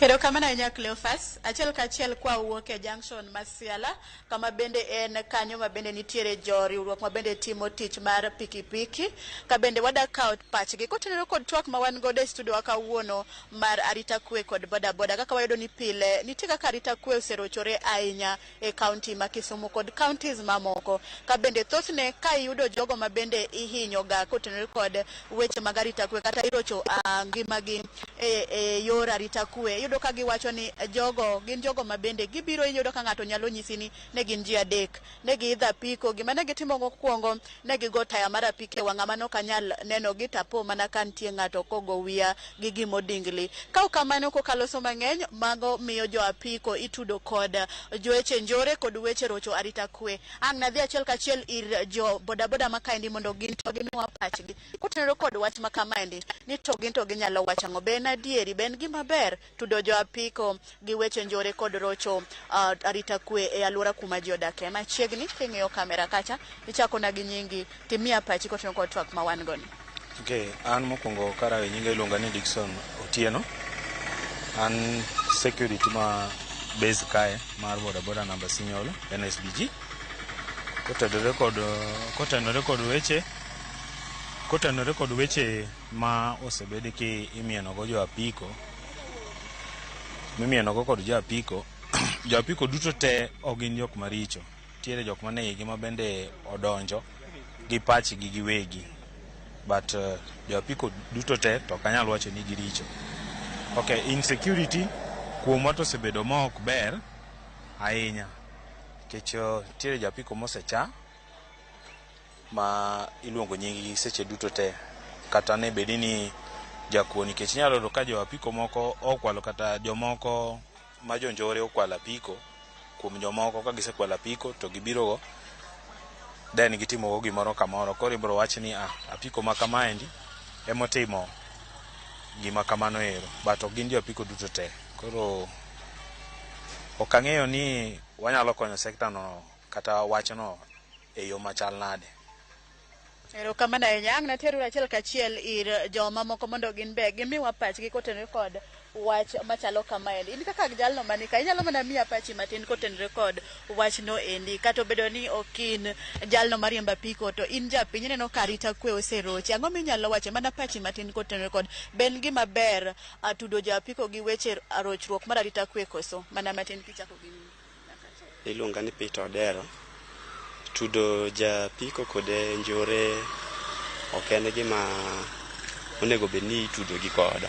Erokamano ahinya, Cleophas. Achiel kachiel kwa wuok e junction ma Siala, kama bende en kanyo ma bende nitiere jo riwruok ma bende timo tich mar pikipiki, ka bende wadak kawo pachgi kotenore kod twak ma wan godo e studio wa kawuono mar arita kwe kod bodaboda. Kaka wayudo ni pile nitie kaka arita kwe oserochore ahinya e kaunti ma Kisumu kod counties mamoko, ka bende thothne ka iyudo jogo ma bende ihinyo ga kotenore kod weche mag arita kwe kata irocho ngimagi e yor arita kwe, iyudo ka giwacho ni jogo gin jogo ma bende gibiro. Iyudo ka ng'ato nyalo nyisi ni ne gin ji adek, ne giidho apiko, gima ne gitimo mokwongo, ne gigo taya mar apiko e wang'a mano ok anyal neno gi tapo mana ka nitie ng'ato kogo wiya gi gimodingli. Ka ok kamano, kokaloso mang'eny, mago miyo jo apiko itudo kod joweche njore kod weche rocho arita kwe. Ang' nadhi achiel kachiel ir jo bodaboda ma kaendi mondo gin to gimiwa pachgi kotenore kod wach ma kamaendi, ni to gin to ginyalo wacho ang'o. Be en adieri, be en gima ber tudo jo apiko gi weche njore kod rocho arita kwe e alwora kuma ji odake? Machiegni king'iyo kamera kacha, ichakona gi nyingi, timiya pachi kotenore kod twak ma wan go ni. Okay, an mokwongo karawe nyinga iluonga ni Dickson Otieno. An security ma base kae mar boda boda namba Sinyolo NSBG. Kotenore kod weche ma osebed ki imieno go jo apiko, mimieno go kod jo apiko, jo apiko duto te ok gin jok maricho. Nitiere jok mane igi ma bende odonjo gi pachgi giwegi. But jo apiko duto te to ok anyal wacho ni giricho. Okay, insecurity kuomwa to osebedo ma ok ber ahinya. Nikech nitiere jo apiko mosecha ma iluongo nying gi seche duto te. Kata ne bedi ni jakuo, nikech inyalo yudo ka jo apiko moko okwalo, kata jomoko ma jonjore okwalo apiko kuom jomoko. Ka gisekwalo apiko to gibiro go, then gitimo go gimoro kamoro, koro ibiro wach ni, ah, apiko ma kamaendi emotimo gima kamano ero, but ok gin jo apiko duto te. Koro ok ang'eyo ni wanyalo konyo sector no kata wachno e yo machal nade. Erokamano ahinya. Ang' nateru achiel kachiel ir joma moko mondo gin be gimiwa pachgi kotenore kod wach machalo kamaendi. In kaka jalno mani ka, inyalo mana miya pachi matin kotenore kod wachno endi. Kata obedo ni ok in jalno mariembo apiko, to in japiny, ineno ka arita kwe oserochi. Ang'o minyalo wacho mana pachi matin kotenore kod be en gima ber tudo jo apiko gi weche rochruok mar arita kwe koso? Mana matin kichako gi Iluonga ni Peter Odero. Tudo japiko kod njore ok en gima onego bed ni itudo gi godo.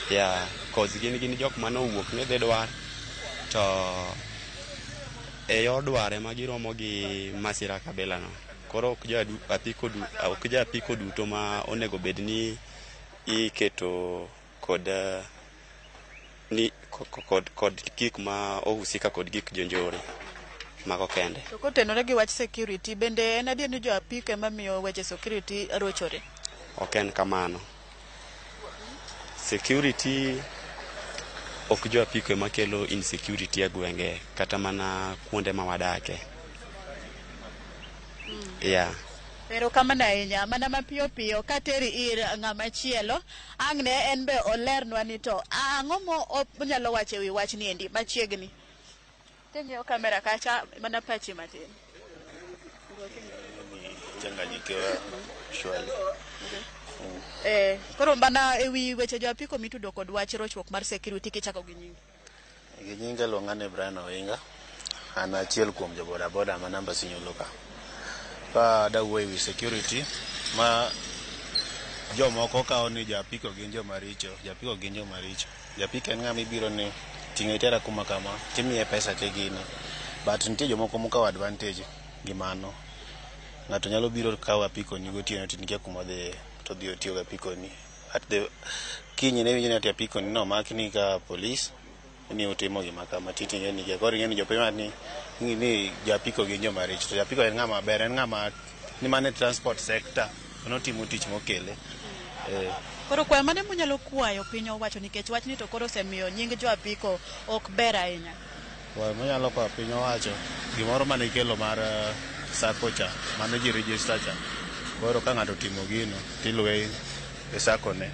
Yeah, 'cause gin jok mane owuok ni dhi dwar, to e yor dwar ema giromo gi masira kabila no. Koro ok jo apiko duto ma onego bed ni iketo kod ni kod gik ma ohusika kod gik jonjore mago kende. To kotenore gi wach security, bende en adier ni jo apiko ema miyo weche security rochore? Ok en kamano. Security, ok jo apiko ema kelo insecurity e gwenge kata mana kuonde ma wadake. Yeah. Erokamano ahinya. Mana mapiyo piyo kateri ir ng'ama chielo, ang' ne en be olernwa ni to ang'o mo onyalo wacho ewi wachni endi machiegni. King'iyo kamera kacha, mana pachi matin. Changanyikiwa surely. Koro mana ewi weche jo apiko mitudo kod wach rochruok mar security, kichako gi nyingi. Gi nyinga iluonga ni Brian Owinga. An achiel kuom jo boda boda ma namba Sinyolo ka. Ka adawuoyo ewi security ma jomoko kawo ni jo apiko gin joma richo, jo apiko gin joma richo. Japiko en ng'ama ibiro ni ting'a itera kuma kama, timiye pesa tigine. But nitie jomoko mokawo advantage gi mano. Ng'ato nyalo biro kawo apiko ni gotieno to nikia kuma odhiye, to odhi otiyo gi apiko ni. At the kinyne iwinjo ni ati apiko ni nomakni ka polis ni utimo gima kama, titi ing'e ni koro ing'e ni jopiny wacho ni jo apiko gin joma richo, to japiko en ng'ama ber, en ng'ama ni mana e transport sector notimo tich mokele. Koro kwayo mane munyalo kwayo piny owacho, nikech wachni to koro osemiyo nying jo apiko ok ber ahinya? Kwayo manyalo kwayo piny owacho, gimoro mane ikelo mar sacco cha mane ji register cha, koro ka ng'ato otimo gino tiluwe e sacco ne,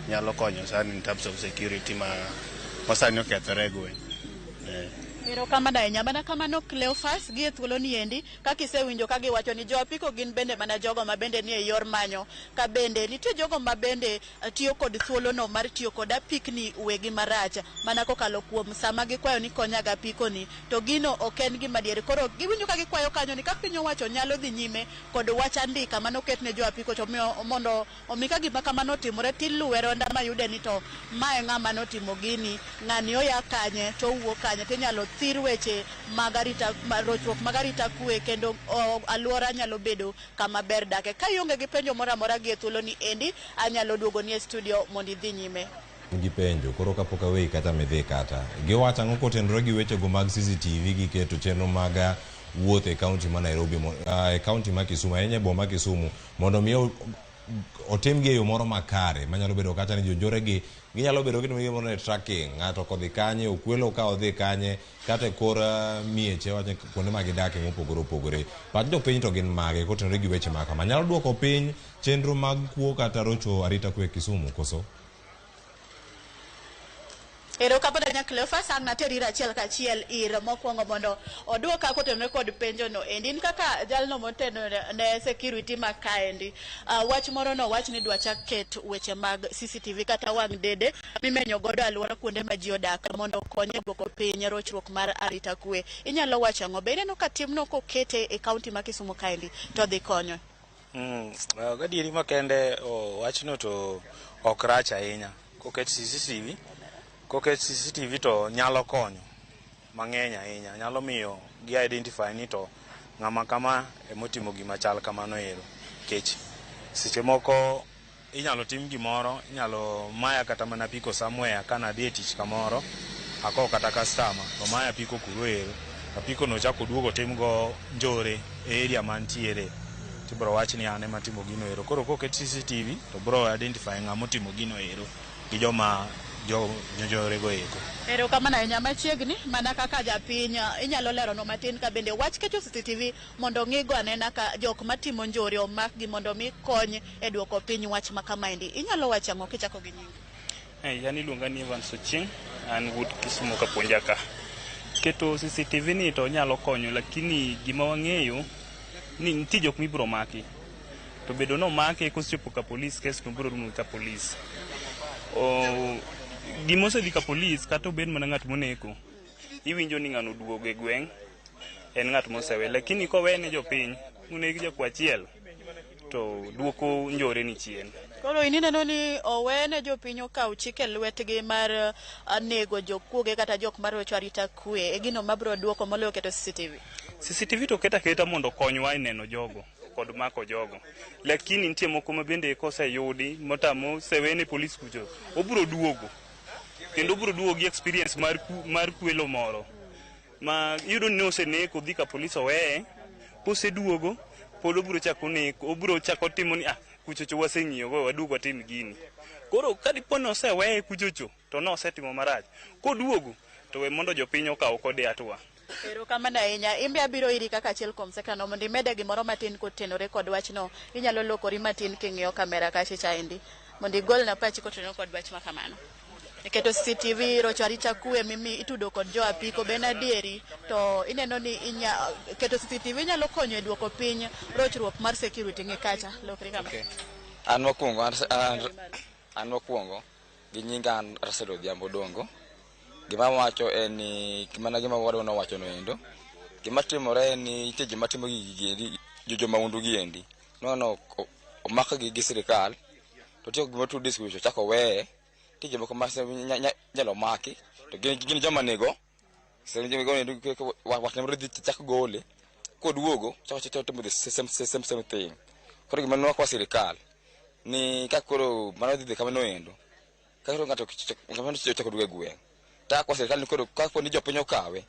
nyalo konyo sana in terms of security ma Masani okethore e gweng'. Erokamano ahinya. Mana kamano Cleophas, gi e thuolo ni endi, kaka isewinjo ka giwacho ni jo apiko gin bende mana jogo ma bende nie yor manyo. Ka bende nitie jogo ma bende tiyo kod thuolono mar tiyo kod apikni wegi marach. Mana kokalo kuom sama gikwayo ni konya gi apiko ni, to gino ok en gima adier. Koro giwinjo ka gikwayo kanyo ni ka piny owacho nyalo dhi nyime kod wach andika manoket ne jo apiko to miyo mondo omi ka gima kamano otimore tiluwe ronda mayude ni to mae ng'ama notimo gini, ng'ani oya kanye to owuok kanye tinyalo thir weche mag arita rochruok mag arita kwe kendo aluora nyalo bedo kama ber dake. Ka ionge gi penjo moro amora gi e thuolo ni endi, anyalo duogo ni e studio mondo idhi nyime. Gi penjo koro kapok aweyi kata midhi kata giwacho ang'o kotenore gi wechego mag CCTV gi keto chenro mag wuoth e kaunti ma Nairobi e kaunti ma Kisumu ahinya e boma ma Kisumu mondo mi otimgi e yo moro makare manyalo bedo kata ni jonjore gi ginyalo bedo gitimo gimoro ni tracking ng'ato kodhi kanye okwelo ka odhi kanye kata e kor mieche wach kuonde ma gidake mopogore opogore. Pach jopiny to gin mage kotenore gi weche ma kama nyalo duoko piny chenro mag kuo kata rocho arita kwe Kisumu koso? Erokamano ahinya Cleophas, ang' nateri ir achiel kachiel ir mokwongo mondo oduoka kotenore kod penjo no endi. In kaka jalno moteno ne security ma kaendi, wach moro no wach ni dwa chak ket weche mag CCTV kata wang' dede mimenyo godo aluora kuonde ma ji odak mondo okony e duoko piny rochruok mar arita kwe. Inyalo wacho ang'o? Be ineno ka timno kokete e kaunti ma Kisumu kaendi to dhi konyo? Gadieri makende wachno to ok rach ahinya. Koket CCTV, koket CCTV to nyalo konyo mang'eny ahinya. Nyalo miyo gi identify ni to ng'ama kama emotimo gima chal kamano ero. Nikech seche moko inyalo tim gimoro, inyalo maya kata mana apiko somewhere kanadhi e tich kamoro, akowo kata customer to maya apiko kuro ero. Apiko no chako oduogo otimgo njore e area mantiere. Tibiro wach ni an ema atimo gino ero. Koro koket CCTV to biro identify ng'ama otimo gino ero gi joma jo jonjore go eko. Erokamano ahinya. Machiegni mana kaka japiny inyalo leronwa matin ka bende wach keto CCTV mondo ng'igo anena ka jok matimo njore omakgi mondo mi kony e duoko piny wach ma kamaendi. Inyalo wacho ang'o kichako gi nyingi? An iluonga ni Evans Ochieng', an wuod Kisumu Kapuonja ka. Keto CCTV ni to nyalo konyo lakini gima wang'eyo ni nitie jok mibiro maki. To bedo nomake kosechopo ka polis kes no biro rumo ka polis. Gima osedhi ka polis kata obed mana ng'at moneko, iwinjo ni ng'ano oduogo e gweng' en ng'at mosewe. Lakini kowene jopiny moneg jakuo achiel to duoko njore ni chien. Koro in ineno ni owene jopiny okaw chik e lwetgi mar nego jokuoge kata jok marocho arita kwe e gino mabiro duoko moloyo keto CCTV. CCTV to ket aketa mondo okonywa e neno jogo kod mako jogo. Lakini nitie moko ma bende koseyudi motamo osewene polis kucho, obiro duogo. Kendo obiro duogo gi experience mar kwelo moro. Ma iyudo ni oseneko odhi ka polis oweye, koseduogo pod obiro chako neko, obiro chako timo ni ah kuchocho waseng'iyo go waduog watim gini. Koro ka dipo ni oseweye kuchocho to nosetimo marach. Koduogo to we mondo jopiny okaw kode hatua. Erokamano ahinya. In be abiro iri kaka achiel kuom sekta no mondo imede gimoro matin kotenore kod wachno. Inyalo lokori matin king'iyo kamera kacha chaendi mondo igolna pachi kotenore kod wach ma kamano. Keto CCTV rocho arita kwe mimi itudo kod jo apiko ben adieri to ineno ni keto CCTV nyalo konyo e duoko piny rochruok mar security ng'i kacha lokri kama. Okay. An mokwongo an mokwongo gi nyinga an Russell Odhiambo Dongo. Gima wacho en ni mana gima wadwa nowacho no endo. Gima timore en ni nitie joma timo gigi endi, jo mahundu gi endi. Nono omakgi gi sirikal to nitie gima 2 days kucho chako weye. Nitie jomoko ma nyalo maki to gin joma nego. Wach moro dhi chak gole koduogo chako chako timo the same thing. Koro gima nwakwa sirikal ni ka koro mano dhi kamano endo ka koro ng'ato ochako duogo e gweng' takwa sirikal ni koro kapo ni jopiny okawe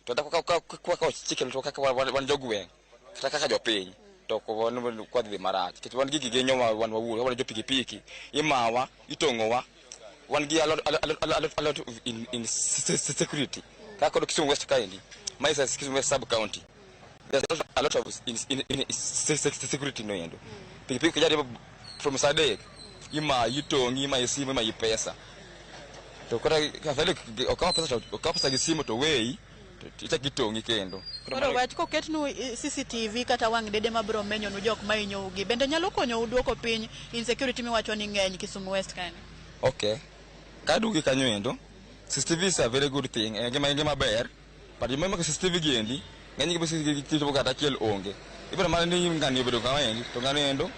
to kwakawo chike to kaka wan jogweng' kata kaka jopiny to ok wan kwa dhi marach nikech wan gigi genyowa wan wawuon wan jo pikipiki imawa itong'owa wan gi a lot of in security kaka koro Kisumu West kaendi ma is a Kisumu West sub county. There's a lot of in security no endo pikipiki kijaribu from saa adek imayi itong'i imayi simu imayi pesa. To kata afadhali okaw pesa to okaw pesa gi simu to weyi to ichak itong'i kendo. Koro wach koketnu CCTV kata wang' dede mabiro menyonu jok mahinyou gi bende nyalo konyou duoko piny insecurity miwacho ni ng'eny Kisumu West kaeni. Okay. Kaduogi kanyo endo, CCTV is a very good thing. En gima ber. But gima mako CCTV gi endi, ng'eny gi CCTV kata achiel onge. Ibiro mana ni ng'ani obedo kama endi, to ng'ani endo.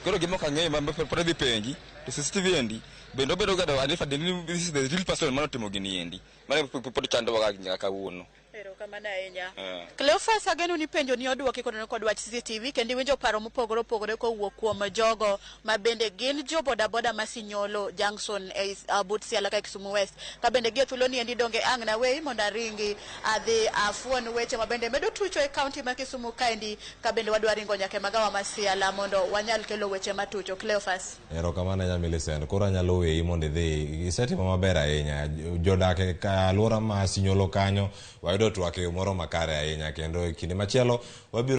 Koro gima ok ang'eyo ma pod adhi penji, to CCTV endi, bende obedo ga identified ni this is the real person manotimo gini endi. Mano pod chandowa nyaka kawuono. Erokamano ahinya. Eh. Cleophas, ageno ni penjo ni odwoki kod wach CCTV kendo iwinjo paro mopogore opogore kowuok kuom jogo ma bende gin jo bodaboda ma Sinyolo Junction e but Siala ka Kisumu West. Ka bende gie thuolo ni endi donge ang' na weyi mondo aringi adhi afuon weche ma bende medo tucho e kaunti ma Kisumu kaendi ka bende wadwa ringo nyaka e magawa ma Siala mondo wanyal kelo weche matucho. Cleophas. Erokamano ahinya Millicent. Koro anyalo weyi mondo idhi. Isetimo maber ahinya. Jodak e alwora ma Sinyolo kanyo wayudo twak e yo moro makare ahinya kendo e kinde machielo wabiro